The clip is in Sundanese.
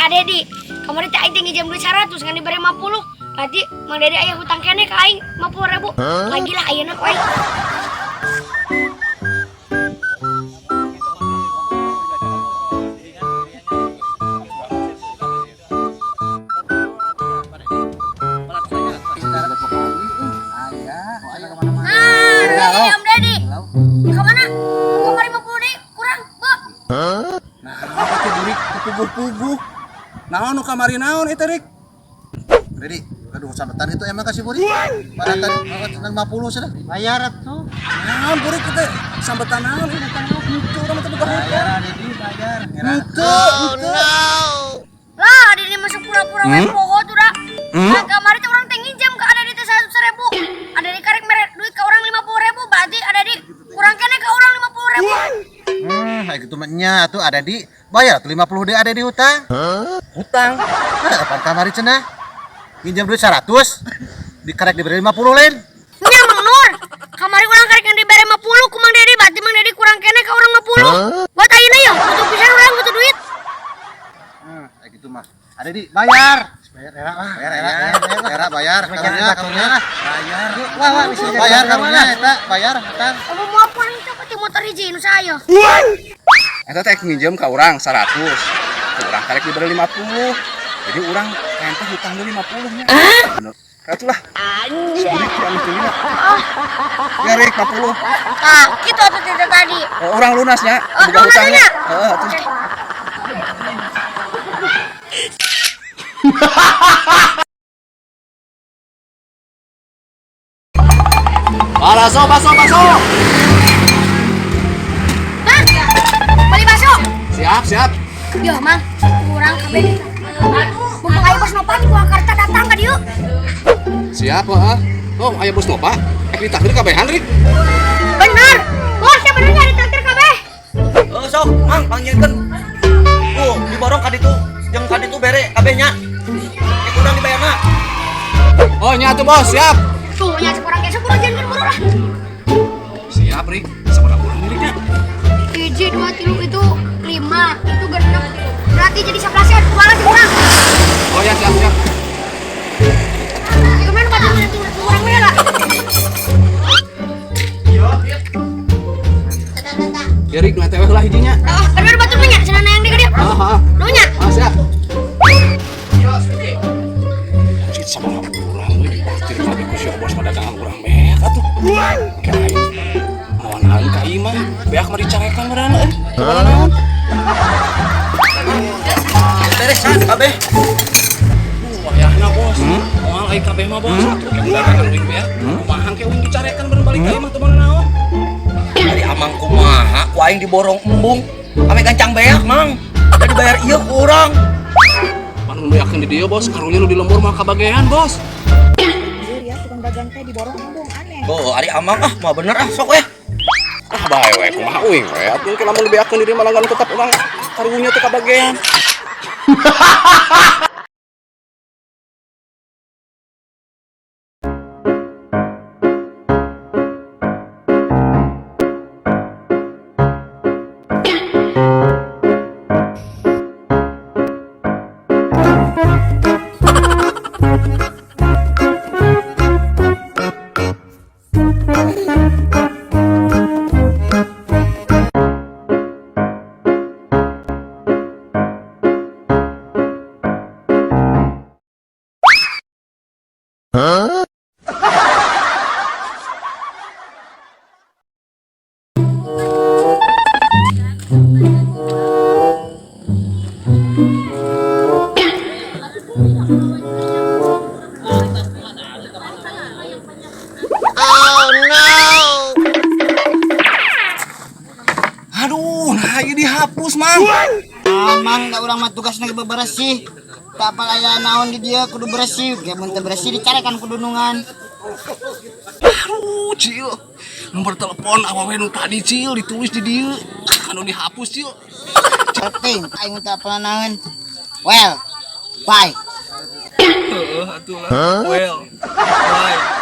Ka Dedi. Kamari teh aing teh nginjem duit 100 ngan dibere 50. Berarti Mang Dedi aya hutang keneh ka aing 50.000. Lagi lah ayeuna ku aing. Nah, ini Om Dedi. Kemana? Kamari 50 deui kurang, Bu. Nah, itu burik kepuguh-puguh. Naon nu kamari naon itu, Rik? Dedi, aduh sabetan itu emang kasih burik. Baratan 50 sudah. Bayar atuh. Naon burik itu sambetan naon ieu hutang naon henteu urang teh boga hutang. Bayar Dedi, bayar. Henteu, henteu. Lah, Dedi masuk pura-pura we poho tuh dah. Nah, kamari teh urang teh nginjem ka ada di teh 100.000. Ada di karek mere duit ka urang 50.000, berarti ada di kurang keneh ka urang 50.000. Kayak gitu mah nya tuh ada di bayar tuh 50 deh ada di hutang. Hutang. Nah, apaan kamari cenah? Nginjem duit 100, dikarek diberi 50 lain. Nya Mang Nur, kamari urang karek yang dibere 50 ku Mang Dedi, berarti Mang Dedi kurang keneh ka urang 50. Buat ayeuna yo, butuh pisan urang butuh duit. Kayak gitu mah. Ada di bayar. Bayar era lah. Bayar era, era bayar. Karunya, karunya lah. Bayar. Wah, wah, bisa bayar karunya eta, bayar hutang. Kamu mau apa itu pati motor hiji nu saya. Eta teh nginjem ka urang 100. Ku urang karek diberi 50. Jadi urang kayak teh hutang deui 50 nya. Bener. Atulah. Anjir. Ya Rik 50. Tah, kitu atuh teh tadi. Oh, urang lunasnya, Oh, boga lunas hutangnya. nya. Heeh, atuh. Baso, baso, baso. Mang, beli bakso. Siap, siap. Yo, Mang, kurang kabeh. Mumpung aya bos Nova di Purwakarta datang ka dieu. Siap, heeh. Oh, aya bos Nova. Ek ditraktir kabehan, Rik. Bener. Bos, ya bener nya ditraktir kabeh. Oh, sok, Mang, panggilkeun. Diborong ka ditu, jeung ka ditu bere kabehnya. Ek urang dibayarna. Oh, nya atuh bos, siap. Tuh, nya sekurang ge sepuluh jangan buru lah. Siap, Rik. Sabaraha urang nya? 1, 2, 3 itu 5, itu genep. Berarti jadi 11 ya, dua lagi kurang. Oh ya, siap, siap. Gimana Pak? Kurang mana lah? Ya, Rik, nu teh lah hijinya. Ah, bener batu punya, cenah yang di dia. Ah, ah. Nunya. Ah, siap. Anjir, sabaraha urang we ditraktir kabeh ku si bos padagangan urang beak atuh. Kayak aing mawan aing ka imah, beak mah dicarekan meureun euy. Kumaha naon? Beresan kabeh. Wayahna bos. Moal aing kabeh mah bos. Atuh ke dagangan uing beak. Kumaha ke uing dicarekan meureun balik ka imah teu mana naon. Ari amang kumaha, ku aing diborong embung. Ame gancang beak, Mang. Da dibayar ieu ku urang. Pan nu beakeun di dieu bos, karunya nu di lembur mah kabagean bos. Anjir ya, tukang dagang teh diborong embung aneh. Oh, ari amang ah, mah bener ah, sok we. Ah bae we kumaha uing we atuh ke lamun dibeakeun di dieu mah langgan tetep urang karunya teu kabagean. Aduh, nah ieu dihapus, Mang. Amang da urang mah tugasna ge beberesih. Tak apal aya naon di dieu kudu beresih, ge mun teu beresih dicarekan ku dunungan. Aduh, Cil. Nomor telepon awewe nu tadi, Cil, ditulis di dieu. Anu dihapus, Cil. Penting aing teu apal naon. Well, bye. Heeh, atuh lah. Well, bye.